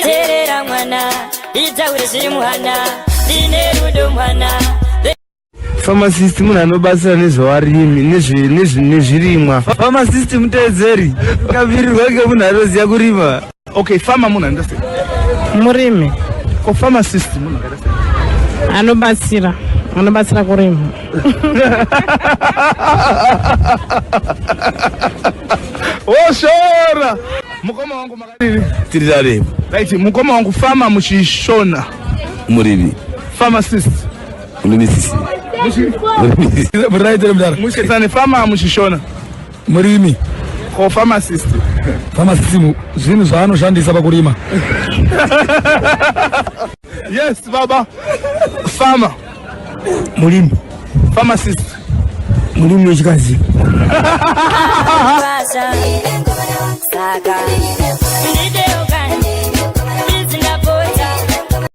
Terera mwana, itaure zviri muhana, ndine rudo mwana. Pharmacist munhu anobatsira nezvevarimi nezvirimwa. Pharmacist muteedzeri kavirirwa ngemunhu anoziva kurima. Okay, farmer munhu anoita sei? Murimi. Ko pharmacist munhu akaita sei? Anobatsira, anobatsira kurima. Woshora. Mukoma wangu makadini? Tiri taripo. Right, mukoma wangu farmer muchishona. Murimi. Pharmacist. Mulimisisi. Mulimisisi. Right, mudara. Muchetsane farmer muchishona. Murimi. Ko pharmacist. Pharmacist zvinhu zvaanoshandisa pakurima. Yes, baba. Farmer. Murimi. Pharmacist. Murimi wechikazi. Saka.